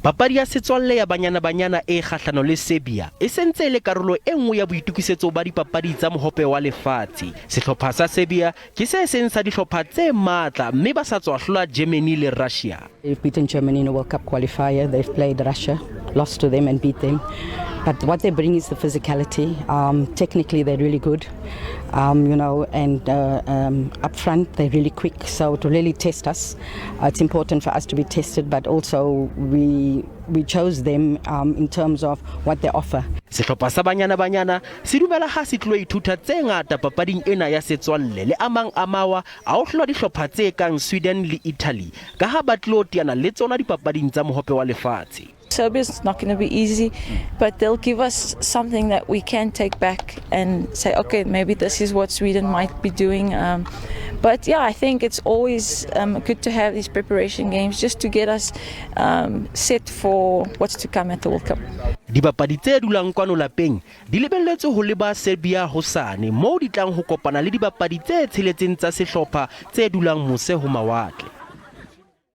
Papadi ya setswalle ya Banyana Banyana e kgahlano le Serbia e sentse e le karolo e nngwe ya boitokisetso ba dipapadi tsa Mohope wa Lefatshe. Sehlopha sa Serbia ke se seng sa dihlopha tse matla mme ba sa tswa hlola Germany le Russia. They've beaten Germany in a World Cup qualifier. They've played Russia, lost to them and beat them. But what they bring is the physicality. Technically, they're really good, and up front, they're really quick. So to really test us, it's important for us to be tested, but also we chose them in terms of what they offer. Sehlopha sa Banyana Banyana se dumela ha se tlo ithuta tse ngata papading ena ya setswalle le a mang a mawa a ho hlola dihlopha tse kang Sweden le Italy ka ha ba tlo teana le tsona dipapading tsa Mohope wa Lefatshe. Serbia is not going to be easy, but they'll give us something that we can take back and say, "Okay, maybe this is what Sweden might be doing." But yeah, I think it's always good to have these preparation games just to get us set for what's to come at the World Cup. Dibapadi tse dulang kwano lapeng di lebelletswe ho leba Serbia hosane moo di tlang ho kopana le dibapadi tse tsheletseng tsa sehlopha tse dulang mose ho mawatle.